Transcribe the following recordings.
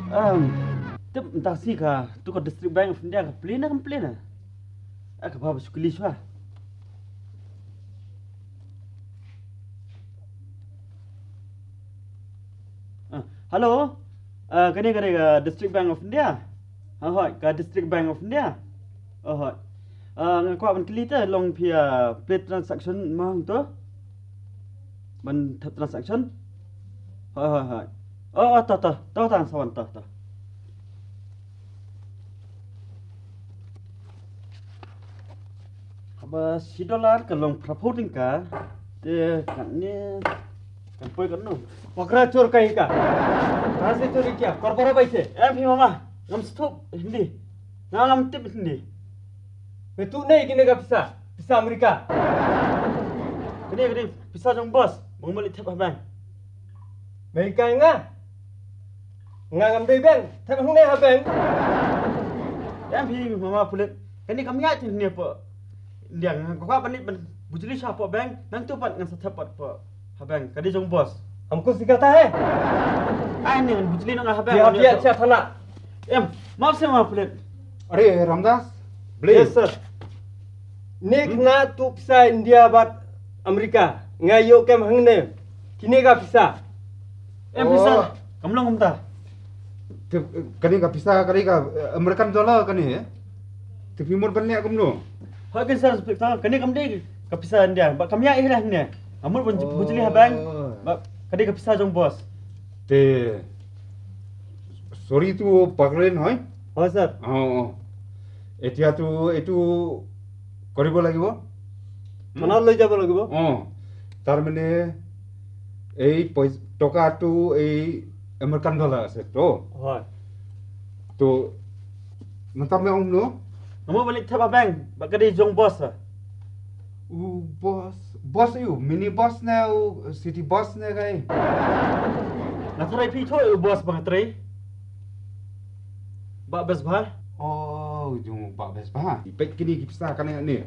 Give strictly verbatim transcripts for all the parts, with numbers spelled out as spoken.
Um, tip mynta shi ka, tu ka District Bank of India ka plie na kam plie na. Ah, ka ba ba shu kylli shuwa. Ah, hello. Ah, kane, kane ka District Bank of India. Ha, hoi, ka District Bank of India. Oh, hoi. Ah, nga kwah ban kylli te long phi, ah, plie transaction ma hangto. Ban thep transaction. Hoi, hoi, hoi. Oh, oh, to, to, to, tang sawan, to, to. Kaba shi dollar ka long phraphew tyngka. Te kane kan poi kano? Pakra chor kahi ka. Kahan se chori kiya? Kor pora bai se. Em hi mama, ngam sngewthuh Hindi. Nga ngam tip Hindi. Me tuh nei kine ka pisa, pisa Amerika. Kane, kane pisa jong boss, bang mali thep ha bank. Amerika nga. Nga ngam dei bank, thep hangne ha bank. Em hi mama pulit. Kane kam ïaid hangne po. India nga kwah ban leit ban bujli sha po bank, nangtu pat ngan sa thep pat po ha bank. Ka dei jong boss. Hamko sikhata hai. Ai ne ngan bujli noh nga ha bank. Biar biar cha thana. Em, map se mama pulit. Are Ramdas, Blei. Yes sir. Nik na tu pisa India bad Amerika. Nga ïoh kem hangne. Kine ka pisa. Em pisa. Oh. Kam long kumta. Te, kane ka pisa, kane ka, eh, American dollar kane, eh? Te phi mut ban leh kumno? Hoi ken sir, pisa, kane kam dei ka pisa India. Ba kam ïaid hi lah ne. Amut ban bujli ha bank. Oh. Ba kane ka pisa jong boss. Te, sorry tu pakren hoi? Hoi sir. Oh, oh. এতিয়া তো এইটো কৰিব লাগিব। থানাত লৈ যাব লাগিব। অ, তাৰ মানে এই পইচ-, টকাটো এই আমেৰিকান ডলাৰ আছে তো। হয়। তো, নাথাকে অম ন? Namo balik thep ha bank, ba ka dei jong boss. U boss, boss u, mini boss ne u, city boss ne kai. Nga tharai phi tho u boss ba nga tharai. Ba best ba? Oh, jong ba best ba. Peit kini ki pisa kane ne.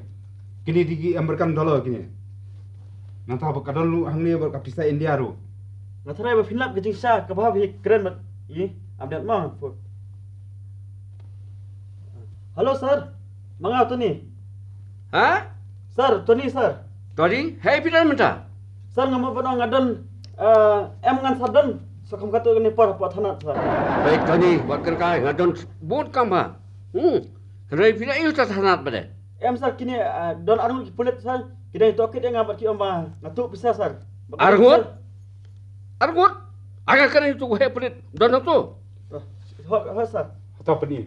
Kini dei ki American dollar kini. Nangta ba ka don ruh hangne ba ka pisa India ruh. Nga tharai ba phin lap ka jingshisha kaba phi kren bad i, am dat ma. Hello sir. Ma nga Tony. Ha? Sir, Tony sir. Tony, hei phi don mynta? Sir, nga mut ban ong nga don, eh, em ngan sa don. Sa kam katu kane por hapoh thanat sir. Hei Tony, wat kyrkai, nga don bun kam ha. Hmm. Hynrei phi la ïoh ta thanat bad de. Em sir, kine, eh, don arngut ki pulit sir. Ki dang ïa tohkit ïa nga bad ki ong ba nga tuh pisa sir. Arngut? Arngut? Anga kane tu he pulit. Don tu. Ho, ho sir. Hato peni.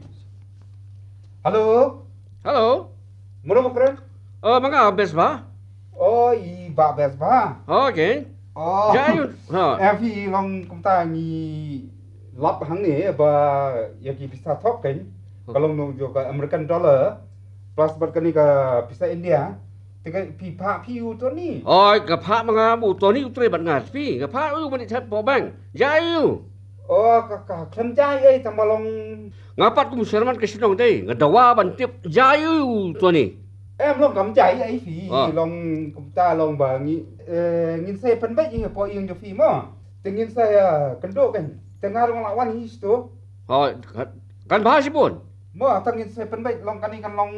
Hello. Hello. Mano mo kren? Oh, ma nga best ba? Oh, i ba best ba. Okay. Oh. Ja ïa u. Ha. Em phi long kumta ngi lap hangne ba ïa ki pisa thok kan. Ka long nong jong ka American dollar plus bad kane ka pisa India. Te ka phi phah phi u Tony. Oi, ka phah ma nga u Tony u trei bad nga phi. Ka phah u ban thep po bank. Ja ïa u. Oh, ka, ka khlem jai ei tang ba long. Nga pat kum chairman ka shnong dei, nga dawa ban tip jai u Tony. Em long kam jai ei phi, ah, long kumta long ba ngi, eh, ngin sa pynbeit ïa po ïing jong phi mo. Te ngin sa, eh, kynduh kan. Te nga long la wan hi sto. Oh, kan, kan ba shibun. Mo, te ngin sa pynbeit long kane kan long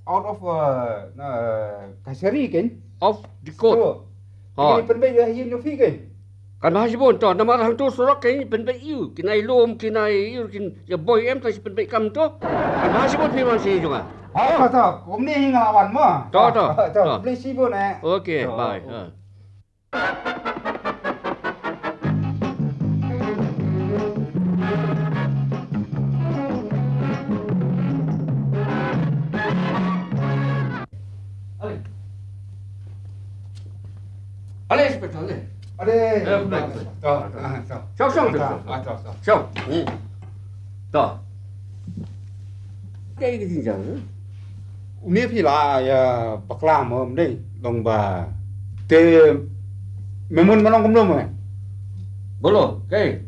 out of, uh, uh, custody kan. Off the court. So, ha. Kine pynbeit ïa ïing jong phi kan. Kan ba shibun to, namar hangto surok kan pynbeit ïa u, kin ai lum, kin ai ïa u, kin ïa boi em to pynbeit kam to. Kan ba shibun phi wan sha jong nga. Ha, to, to, kumne hi nga la wan mo. To, to, to, to. Kumne shibun eh. Okay, to, bye. Ha. Ale. Ale, Inspector, ale. Ale. Eh, baik, baik. To, ah, to. Siap, siap, siap, siap. Ah, to, to. Siap. Hmm. To. Kaei ka jingjia, eh? Une phi la ïa bakla mo, ym dei long ba. Te me mon ma nong kumno mo? Bolo, kaei?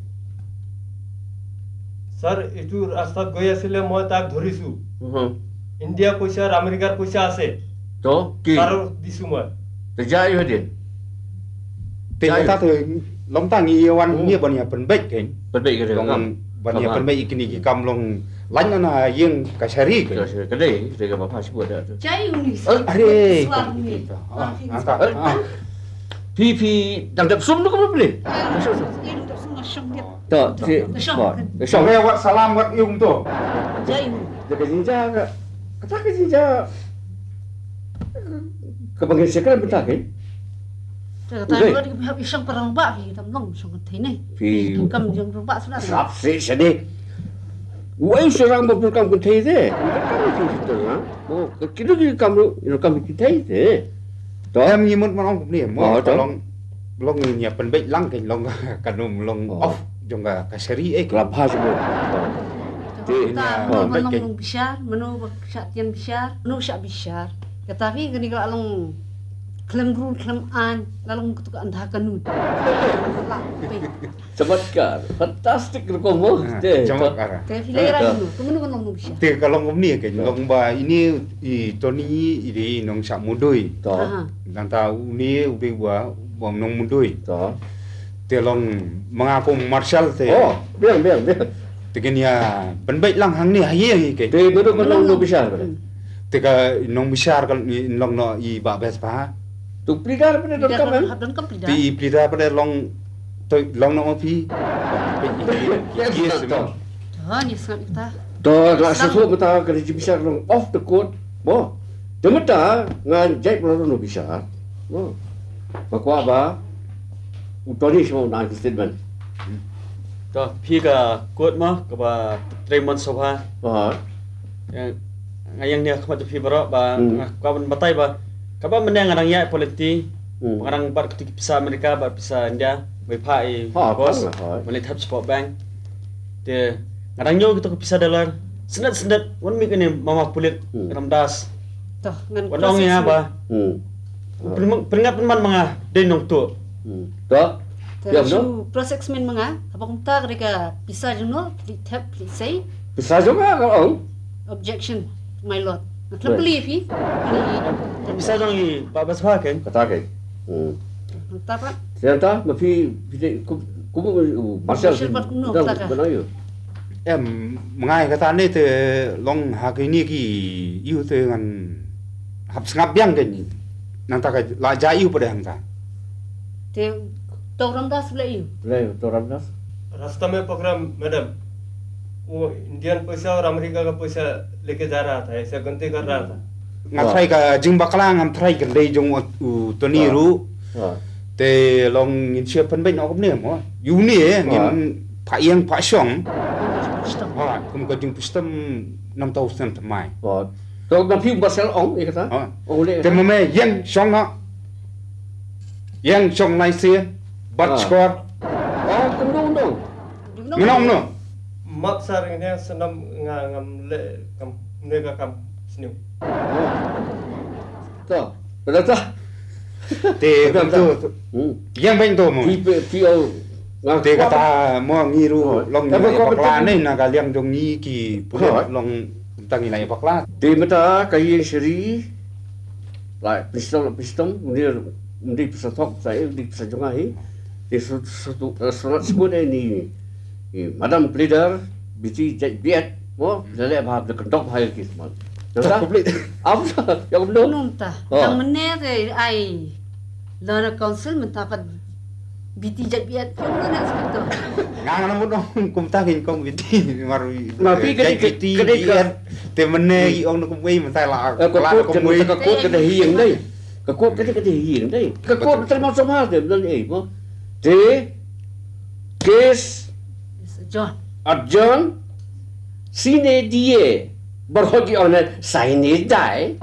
Sir, itu rasta goya sile mo tak dhorisu. Mhm. India poisa ar Amerikar poisa ase. To, ki? Sir, disu mo. Te jai hadin. Te jai. Ta to Long tang ïa wan ïa ban ïa pynbeit kein. Pynbeit kein. Long ban ïa pynbeit ïa kine ki kam long lain na ïing kashari kein. Kashari, kashari kaba pha shibun da tu. Jai uni. Are. Phi, phi dang dep sum tu ka pule. To, si. Shong. Shong. Wat salam wat ïa um to. Jai uni. Jaga jinja ka. Kata ka jinja. Ka bangin sekre benta kein. Kata ka hap i shong parang ba phi tam long shong kynthei ne. Phi kam jong ba sula. Sap se sene. Wai serang ba phi kam kynthei de. Kam kynthei de na. Oh, kiduk ki kam ru, ino kam kynthei de. To. Em ngi mut man ong kumne mo. Oh, to. Long long ngi nya pynbeit lang kein long ka num long off jong ka kashari eh. Kla bha sbu. Te nya pynbeit kein. Mano ba shah tian bishar, mano shah bishar. Kata phi kani ka long khlem rul khlem an, la long kutuk an dha kanun. Chamatkar, fantastic rukom mo. Te chamatkar. Te phi le ran no, kumno kan long bishar. Te ka long kumne kein long ba ine i Tony i dei nongshah mudui. To. Nangta une u dei ba nongmudui. To. Te long manga kum Marshall te. Oh, biang biang biang. Te kein ïa pynbeit lang hangne ha ïing hi kein. Te mano mano nongbishar. Te ka nongbishar ka long no i Bah Bespa. Tu pleader pynbeit donkam em. Donkam pleader. Te i pleader pynbeit long to long no phi. Yes to. To ni sngap ita. To la sa tu mata ka ji bishar long off the court. Mo. Te mata nga jai pynlong no bishar. Mo. Ba kwah ba u Tony shu na ki statement. To phi ka court mo kaba trei mon sobha. Nga ïeng ne khmat phi baroh ba nga kwah ban batai ba kaba mynne nga dang ïa politi. Nga dang bat kti pisa Amerika bat pisa India. Bai pha i boss. Mynne thap spot bank. Te nga dang ñiew kito ki pisa dollar. Sendet sendet wan mik ne mama pulit Ramdas. To ngan wan ong ïa ba. Pyngat pynman manga dei nong tu. To. Te shu process men manga. Apa kumta ka pisa jong no pli thep pli sei. Pisa jong nga ka ong. Objection, my lord. Nga khlem pli phi. Pisa jong i ba bas ha kein. Kata kein. Kata pat. Sianta ma phi phi kum kum Marshall pat kum no kata ka. Em, mengai kata ne te long ha kine ki ïu te ngan hap sngap biang kein. Nangta ka la ja ïu pada hangta. Te to Ramdas le ïu. Le to Ramdas. Rasta mein pakra madam. वो इंडियन पैसा और अमेरिका का पैसा लेके जा रहा था, ऐसा गलती कर रहा था। Nga trai ka jingbakla ngam trai ka lei jong u Tony ruh. Te long ngin shu pynbeit noh kumne mo. Ïu ne ngin pha ïeng pha shong. Kum ka jingpynstem nam tau snem thymmai. To na phi ba sel ong ïa kata. Te ma me ïeng shong noh. Ïeng shong lai sie bat skor. Kumno kumno. Ngam no. Map sar ngin ïa snam nga ngam le kam ne ka kam sniew. To. Pada ta. Te betul. Yang bain to mo. Pi pi o. Te kata mo ngi ruh long ngi bakla ne na ka liang jong ngi ki pulit long tang ngi lai bakla. Te mata ka ïing seri. Lai pistom pistom ngi ngi pisa thok sa ngi pisa jong ngi. Te su su su su ni. Madam pleader, Biti Jait Biat, mo, da leh bha da kyntok bha ïa ki mo. Nangta? Am sa, ïa kumno? Nangta. Tang mynne te ai Lana Council mynta pat Biti Jait Biat. Ïa kumno na inspector? Nga nga mut ong kumta kin kong Biti mar. Ma pi ka Jait Biti Biat. Te mynne i ong na kumwei mynta la. Ka kot ka mynta ka kot ka dei hi ïeng dei. Ka kot ka dei ka dei hi ïeng dei. Ka kot mynta mo sama te mynta ei mo. Te Kes John. Arjon sine die. Barhot ji ong ne sine dai.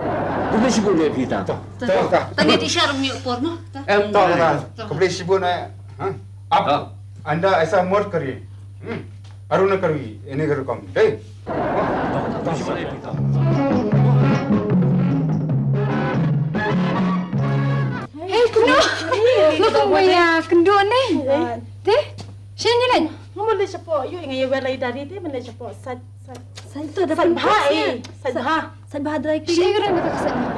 Khublei shibun ïa phi ta. Tang ïa di shar mi por mo. Em ta ta. Khublei shibun eh. Ap anda aisa mot kariye. Aruna kariye ene kariye kom. Dei. Hei kynduh. Lo kong wei ïa kynduh ne. Te. Shin ni lai. Ngam leh chapo yu nga ye wela idari te men leh chapo sat sat sat bha eh sat bha sat bha dry clean. Shin ni lai sat bha.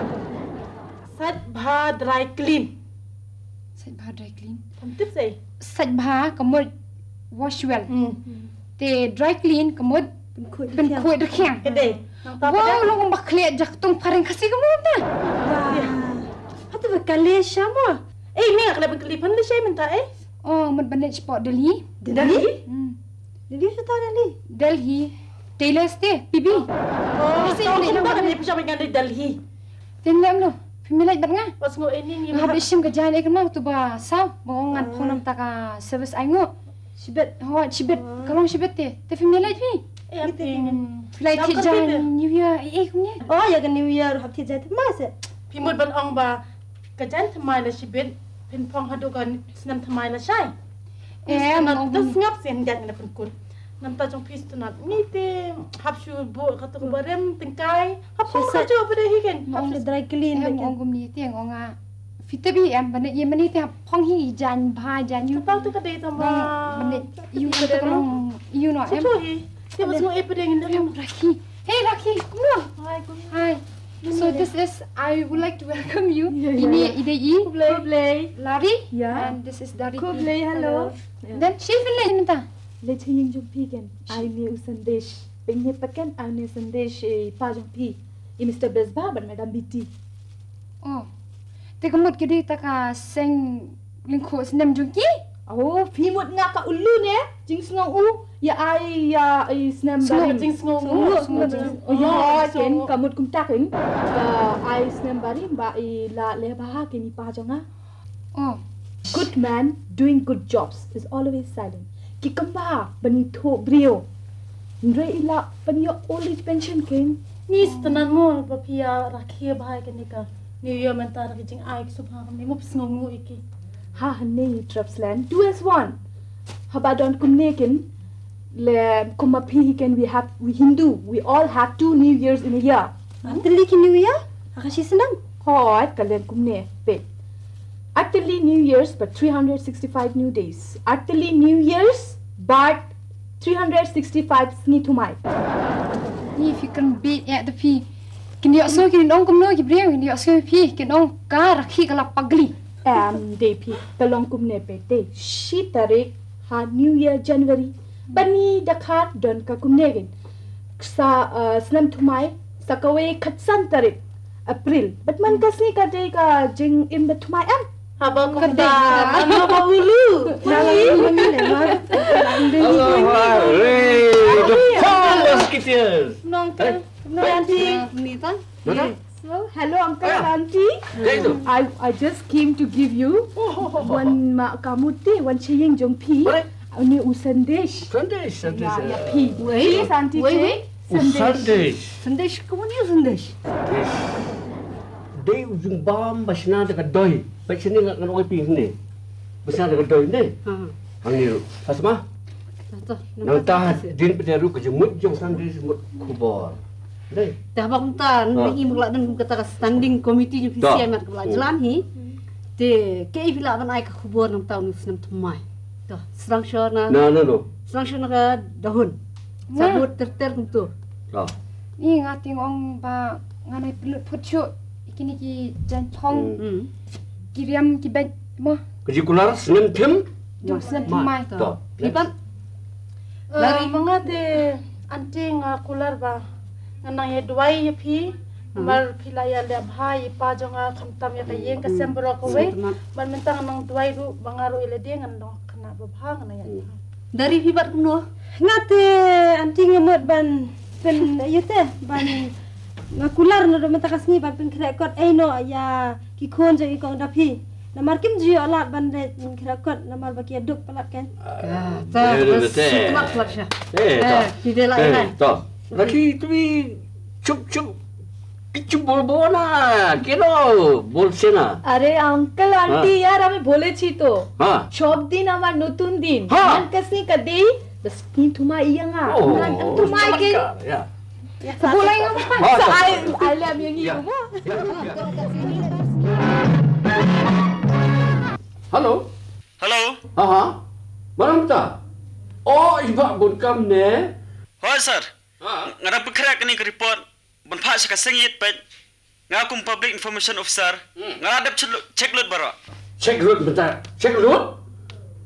Sat bha dry clean. Sat bha dry clean. Tam tip sei. sait bha ka mut wash well. Hmm. Te dry clean ka mut pynkhuid rkhiang. Ka dei. Nangta wow, long ba khlieh jak tung phareng Khasi ka mut na. Wah. Hatu ba kale sha mo. Eh, ni nga kale ban kali phan le shai mynta eh. Oh, mut ban leit sport Delhi. Delhi? Hmm. Delhi sha ta Delhi. Delhi. Tailor te, P B. Oh, Kasi so ni kumta lang. Kan ni pisa ban ngan Delhi. Tin lem lo. Phi me leit bad nga. Pas ngo ini ni. Nga hap shim ka jaiñ eh kynmaw tu ba saw. Ba ong ngan phone namta ka service ai ngo. Shibit. Ho, shibit. Ka long shibit te. Te phi me leit phi. Eh, phi. Phi leit thied jaiñ New Year. Eh, eh, kumne. Oh, ïa ka New Year hap thied jaiñ te ma se. Phi mut ban ong ba ka jaiñ thymmai la shibit, phin phong haduh ka snem thymmai la shai. Em, ong. Te sngap sien jaiñ na pynkut. Namta jong phi stunat. Ni te hap shu buh katu ka barim tyngkai. Hap phong ka jong phi dei hi ken. Ong le dry clean. Em, ong kumne te ong nga. Phi te bi em ban ïa mani te hap phong hi jaiñ bha jaiñ ïu. Kata tu ka dei tama. Ban ïa ïu kata ka long ïu no em. Chu hi. Te ba sngew eh phi dei ngin dei. Rakhi. Hey Rakhi, kumno? Hi, kumno? Hi. So this is, I would like to welcome you. Yeah, yeah, yeah. Ini i dei i. Khublei. Khublei. Lari. Yeah. And this is Dari. Khublei, hello. Yeah. Then she will let me ta. Le chaying jong phi ken. Ai ne u Sandesh. Pynne peken ai ne Sandesh, eh, pa jong phi. I Mister Besba bad Madam Biti. Oh. Te ka mut ki dei ta ka seng lyngkhuh snem jong ki? Oh, phi mut nga ka ulu ne, jingsngew u, ïa ai, ïa ai snem barim. Jingsngew u. Sngewbha, sngewbha. Oh, ïa ken ka mut kumta ken. Ka ai snem barim ba i la leh bha ken i pa jong nga. Oh. Good man doing good jobs is always silent. Ki kamba ban i thoh briew. Hynrei i la ban ïoh old age pension ken. Ni sngewthuh mo ba phi ïa rakhe bha ïa kane ka New Year mynta da ka jingai ka sngewbha, ni mo phi sngew nguh ïa ki. Ha, hangne i Trapsland, two as one. Haba don kumne ken, le kumba phi hi ken, we have, we Hindu, we all have two New Years in a year. Ar tylli ki New Year ha ka shi snem. Hooid, ka long kumne, peit. Ar tylli New Years, but three hundred sixty-five new days. Ar tylli New Years, but three hundred sixty-five sngi thymmai. Ni phi kren beit ïa da phi. Kin ïohsngew kin ong kumno ki briew, kin ïohsngew phi, kin ong ka rakhi ka la pagli. Em, dei phi, ka long kumne peit, dei shi tarik ha New Year January. Bad ngi da ka don ka kumne ken. Sa, eh, snem thymmai, sa kawei khatsan tarik April. Bad man ka sngi ka dei ka jingim ba thymmai em. Haba kumta, man ba ulu. Hello, hi, the Four Musketeers. Nongkel, nongkel. Ni ta? Mana? So, hello, uncle and auntie. Kaito. I, I just came to give you one ma kamuti, one chaying jong phi. Ni u Sandesh. Sandesh, Sandesh. Ya, ya, phi. Wait. Please, auntie, wait, wait. Sandesh. Sandesh. Sandesh, kamu ni Sandesh? Sandesh. Dei u jingbam ba shna da ka doi. Ba shna nga ngan oi phi ne. Ba shna da ka doi ne. Ha. Hangne ruh. Asma. Nangta hadien pat ruh ka jingmut jong Sandesh mut khubor. Dei. Te haba kumta ngi mut la don kum kata ka standing committee jong P C I mat ka la jlan hi. Te kaei phi lah ban ai ka khubor nangta u snem thymmai. To, srang shona. Na, na, no. Srang shona ka dahun. Sa mut ter ter kumto. Ni nga ting ong ba ngan ai pynlut phut shuh kine ki jaiñthong. Ki riam ki beit mo. Ka jingkular snem thim. Jong snem thymmai. To. Phi pat? Lari. Ma nga te aunty nga kular ba ngan nang ïa duwai ïa phi. Namar phi la ïa leh bha ïa i pa jong nga khamtam ïa ka ïing ka sem baroh kawei. Bad mynta ngan nang duwai ruh ba nga ruh ïa lade ngan long khynnah babha ngan nang ïa. Dari phi pat kumno? Nga te aunty nga mut ban pyn ïa te ban nga kular naduh mynta ka sngi ban pynkhreh kot ei noh ïa ki khun jong i kong da phi. Namar kim ju ïoh lad ban leit pynkhreh kot namar ba ki ïa duk palat kan. Ka ta sngewthuh palat sha. Eh, to. Ki dei la ïa to. Rakhi, tumi chup chup কিছু বলবো না, কেন বলছে না? আরে আঙ্কেল আন্টি, यार, আমি বলেছি তো। হ্যাঁ। সব দিন আমার নতুন দিন। হ্যাঁ। Ngan ka sngi ka dei da sngi thymmai ïa nga. Oh, ngan thymmai ke. Chamatkar, ya. Sa bulai nga ma. Sa ai ai lem ïa ngi ma. Hello. Hello. Ha ha. Maram ta. Oh, iba bun kam ne. Hoi sir. Nga dang pynkhreh kane ka report ban phah sha ka seng ïit peit. Nga kum public information officer. Nga la dep check lut baroh. Check lut mynta. Check lut.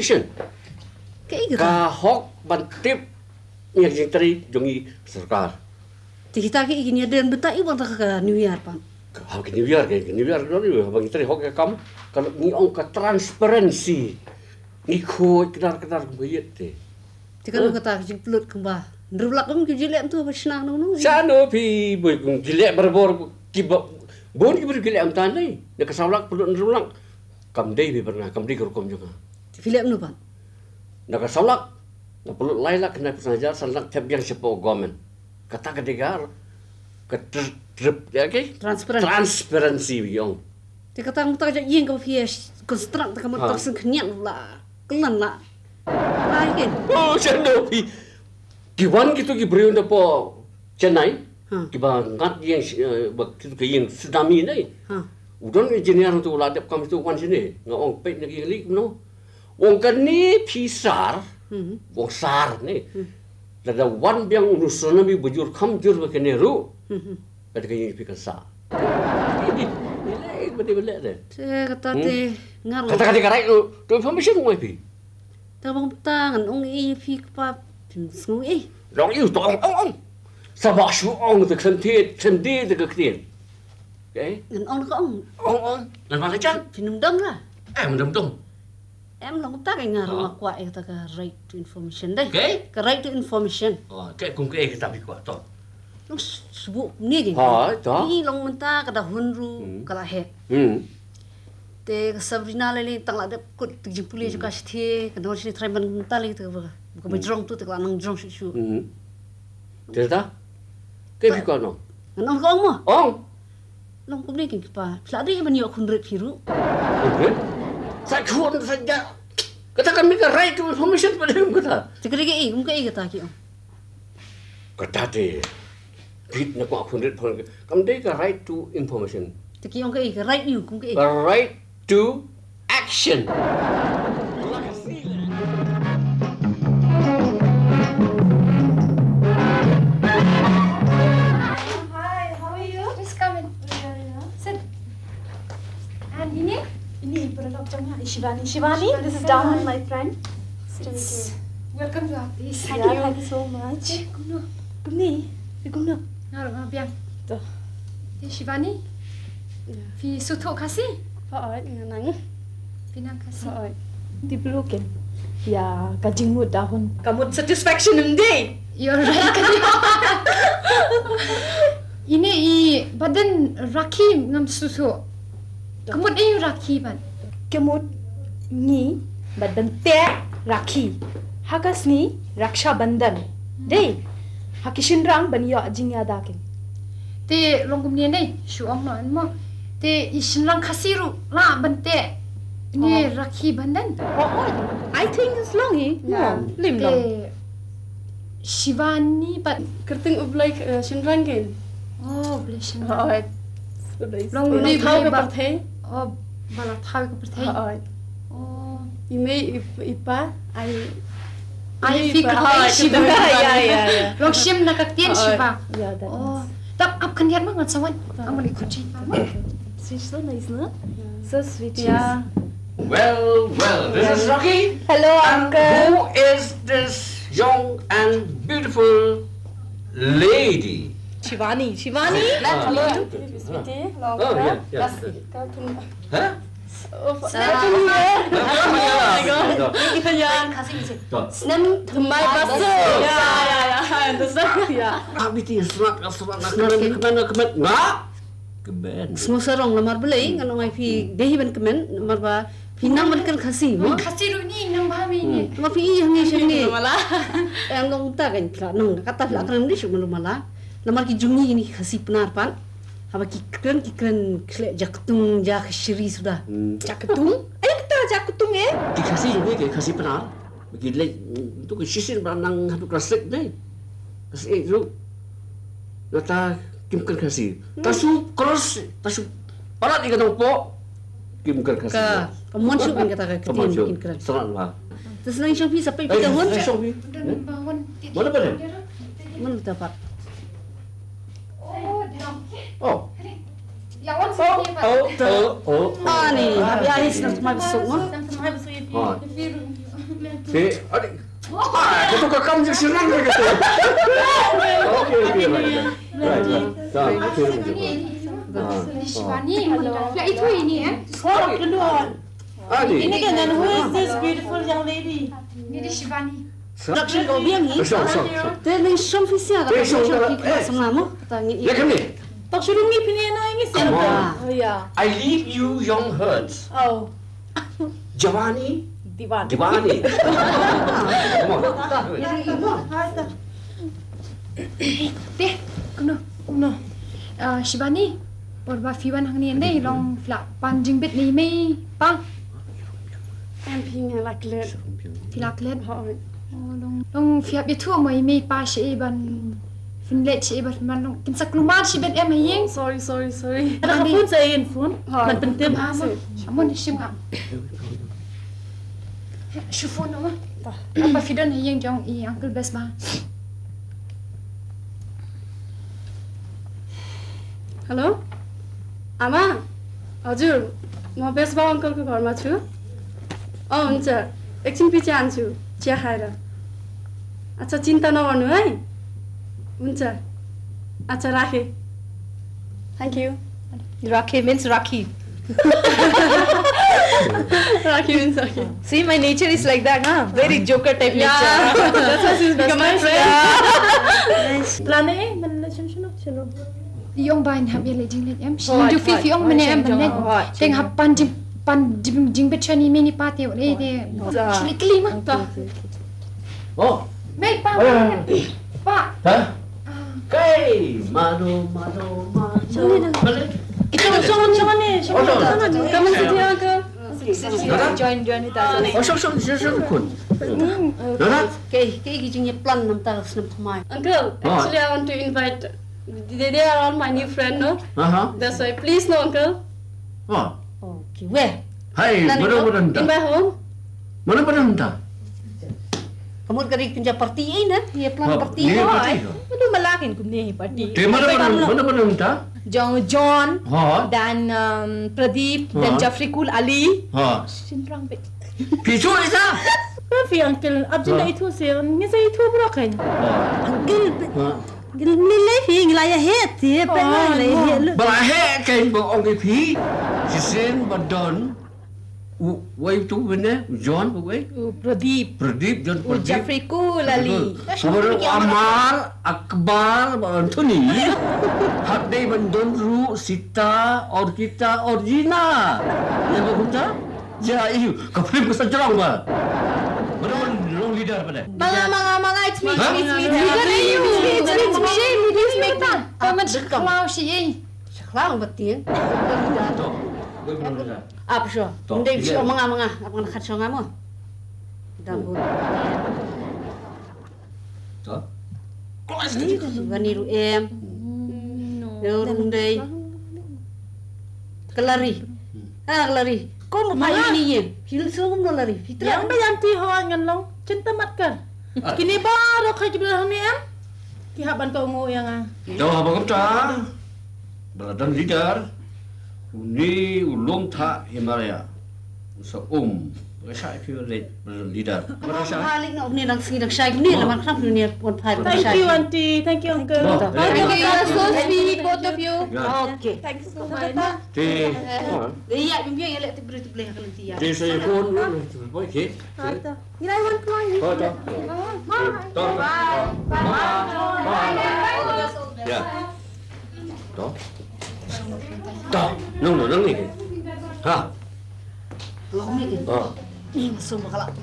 Information. Ka hok ban tip ïa ka jingtrei jong i sorkar. Te kita ki kin ïa don bynta i bang ta ka New Year pat. Ha ki New Year, ki New Year don i bang trei hok ïa kam. Ka ngi ong ka transparency. Ngi khuid kdar kdar kumba ïa te. Te kan kata ka jingpynlut kumba hynriew lak kum ki jingeh mynta ba shna no no. Shano phi boi kum jingeh barabor ki ba bun ki briew ki leh mynta nei. Na ka saw lak pynlut hynriew lak. Kam dei phi byrna, kam dei ka rukom jong nga. Te phi leh mynno pat? Na ka saw lak. Na pynlut lai lak khyndai phew san hajar san lak thep biang shapoh government. Kata ka dei ka ka trip ya ke? Transparent. Transparency biang. Te kata mynta ka ïing ka phi construct ka mynta sing khnian la. Klan la. Ai ken. Oh, shano phi. Ki wan kitu ki briew na po Chennai. Ha. Ki ba ngat ïing shi- eh, ba kitu ki ïing tsunami nei. Ha. U don engineer tu la dep kam tu wan sini. Nga ong peit na ki lik no. Ong kane phi sar. Hmm. Ong sar ne. Hmm. Lada wan biang unu tsunami bujur kham jur ba kane ru. Hmm. Kata ka ïing phi kan sa. Ni le ba de ba le de. Te kata te ngar. Kata kata ka right tu. Tu information mo phi. Ta bang ta ngan ong i phi kpa phi sngew i. Long i to ong ong ong. Sa ba shu ong te khlem te khlem de te ka ktien. Okay. Ngan ong ka ong. Ong ong. Ngan ba ka jan. Phi num dong la. Eh, num dong. Em long ta ka ngar ma kwa e ta ka right to information dei. Okay. Ka right to information. Oh, ke kum ke kita bi kwa to. Long sbu ni ke. Ha, to. Ni long mynta ka da hunru ka la he. Hmm. Te ka Sabrina le le tang la dep kut te jingpule ju ka shi te ka nor shi trai ban mynta le te ka ba jrong tu te ka la nang jrong shu shu. Hmm. Te ta? Ke phi kwa no. Ngan ong ka ong mo. Ong. Long kumne kin kipa. Phi la dei ban ïoh khun rit phi ruh. Khun rit? Sa khun sa ja. Kata kan mih ka right to information pat, ym kata. Te ka dei kaei, kum kaei kata ki ong? Kata te bit na kwah khun rit phone, kam dei ka right to information. Te ki ong kaei, ka right you, kum kaei? Ka right to action. Hi, how are you? Just come in. Yeah, yeah. Sit. And ini? Ini, pernah jong ya, Shivani. Shivani, this is Dawan, my friend. Nice to meet you. Welcome to our place. Thank you. Thank you so much. Eh, kumno? Kumne? Eh, kumno? Nga ruh nga biang. To. Eh, Shivani? Phi sngewthuh Khasi? Hooid, nga nang. Phi nang Khasi? Hooid. Te blukin. Ya, ka jingmut dahun. Ka mut satisfaction ym dei. You're right. Ine i ba don rakhi ngam sngewthuh. Ka mut ei rakhi ban? Ka mut ngi bad ban teh rakhi. Ha ka sngi Raksha Bandhan. Dei. Ha ki shynrang ban ïoh jingïada kin. Te long kumne ne, shu ong noh mo. Te i shynrang Khasi ruh lah ban teh ne rakhi bandhan. Oh, oh, I think it's long hi. Yeah. Lim long. Te Shivani pat. Kyrteng u Blei, eh, shynrang kin. Oh, u Blei shynrang. Oh, u Blei. Long u Blei thaw ka pyrthei. Oh, ba la thaw ka pyrthei. Oh. I mei i pa, ai. Ai, phi kyrteng Shiva. Ya, ya, ya. Long shim na ka ktien Shiva. Ya, that means. Tap ap khyndiat ma ngan sa wan. Ang mali khot Shiva ma. She's so nice, no? So sweet. Yeah. Well, well, this is Rocky. Hello, uncle. And who is this young and beautiful lady? Shivani. Shivani? Ah, hello, sweetie. Long time. Oh, yeah, yeah. Huh? Snem thymmai basu. Ya, ya, ya. Understand. Ya. Abiti srak srak nak kmen kmen kmen nga. Kmen. Sngewsarong namar balei ngan ong ïa phi dei ban kmen namar ba phi nang ban kren Khasi mo. Khasi ruh ni nang ba mi ni. Ma phi ïa ngi shen ni. Em long ta kan kla nang kata phi la kren di shu mala. Namar ki jong ngi ni Khasi Pnar pat. Haba ki kren, ki kren khleh jaktung, ja khashri suda. Hmm. Jaktung? Ai kata jaktung eh? Ki Khasi ruh ki Khasi Pnar. Ki leh tu ki shisien ba nang hatu klas six ne. Klas eight ruh. Nata kim kren Khasi. Ta shu cross, ta shu palat ïa ka nongpoh. Kim kren Khasi. Ka, ka mon shu kata ka ktien kim kren. Salat ba. Te sngewbha shong phi sa peit phi tahun. Shong phi. Mana ba? Mana ta pat. Oh. Oh, oh, oh. Ani, hab ïa hi snem thymmai basu mo. Te, ani. Ah, ka tu ka kam ju shynrang ka tu. Okay, okay, right. Right, right. Done. Okay, right. Shivani, ya itu ini eh. Oh, keluar. Ani. Ini kan, and who is this beautiful young lady? Ini dia Shivani. Production ko biang hi. Sure, sure, sure. Te ning shong phi sia ka shong ki kla sama mo. Ta ngi. Ya kami. Tak suruh ngi pini na ngi sia. Come on. Oh ya. I leave you young hearts. Oh. Jawani. Diwan. Diwani. Come on. Te, kumno, kumno. Ah, Shivani, por ba phi wan hangne ne long phi la pan jingbit ne i mei pa. Em phi nga la klet. Phi la klet? Hooid. Oh, long, long phi hap ïathuh mo i mei pa shaei ban phin leit shaei ban phin wan long. Kin sa kulmar shibit em ha ïing. Sorry, sorry, sorry. Ada ka phone sa ïa phone. Hooid. Ban pyntip. Amon, amon shim nga. Shu phone noh ma. Ba phi don ha ïing jong i Uncle Best ba. Hello? Ama? हजुर, म बेसबा अङ्कलको घरमा छु। अँ, हुन्छ। एकछिन पछि आउँछु, चिया खाएर। अच्छा, चिन्ता नगर्नु है। हुन्छ। अच्छा, राखेँ। Thank you। राखेँ means राखी। राखेँ means राखेँ। See, my nature is like that, huh? Very joker type nature। That's why she's become my friend। Plan eh, man la chim chim chim. Ïong ba in hap ïa leh jingleh em. Shin du fi fi ong mane em ban leh. Teng hap pan jing pan jing jing bet shani mini party ule de. Shuli kli ma. Oh. Mei pa. Pa. Ha? Kai, mano, mano, mano. Kita shong shong ne, shong ne. Come and sit here, uncle. Join, join with us. Oh, sure, sure, sure, sure, khun. Dada? Kaei, kaei ki jingïaplan namar ka snem thymmai? Uncle, actually, I want to invite, they, they are all my new friend, no? Aha. That's why, please, no, uncle. Oh. Okay, weh. Hai, mano mano nta? Invite home. Mano mano nta? Ka mut ka ri kynja party ei na, ïa plan party. Ïa party. Mano mala kin kumne hi party. Te mano mano, mano mano nta? Jong John, dan, um, Pradeep, dan Jafrikul Ali. Ha. Shin rang bit. Phi shu ïa sa? Phi uncle, ap jin da ithuh se, ngi sa ithuh bro kan. Uncle, gil mlilai phi, ngi la ïa het te, phi la ïa het. Ba la het kan ba ong ïa phi. Shisien ba don. U, wei tu wene, u John ba wei? U Pradeep. Pradeep, John Pradeep. U Jafrikul Ali. Sabar u Amar, Akbar, ba Anthony. Hap dei ban don ruh Sita, Orkita, Orjina. Ïa ba kumta? Ja, iu, ka film ka sa jrong ba. Ba don long leader ba dei. Manga, manga, manga, it's me, it's me, it's me. Leader, iu, it's me, it's me. Please make me. Paman shakhlaw shi ei. Shakhlaw ba tieng. To, ba don leader. Ap shuwa. To, ym dei shuwa, manga, manga. Ap ngan khat shuwa nga mo. Da bun. To. Gani ruh em. Ruh ym dei. Kalari. Ha, kalari. Kum ba pha ïohi ïa. Phi shu kum kalari. Phi trai. Ïa ba ïa ti ho ngan long. Chin ta mat kar. Kine baroh ki briew hangne em. Ki hap ban kohnguh ïa nga. Dei haba kumta. Ba la don leader. Une u lum thah Himalaya. U sa um. Ba ka shah phi leit ba la don leader. Ba ka shah. Halik na une dang sngi dang shai une la man kham une pon phai. Thank you, auntie. Thank you, uncle. Thank you. You're so sweet, both of you. Okay. Thank you so much. Te. Ïa bim ïa leh te briew te blei ha ka lynti ïa. Te sa ïa pon. Okay. Ngi lai wan kloi. To, to. To. Ya. To. To. Nong, nong, nong ni. Ha. Long ni. Oh. Ni masuk bakal.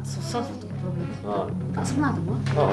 So solve tu problem. Oh. Tak semua tu. Oh.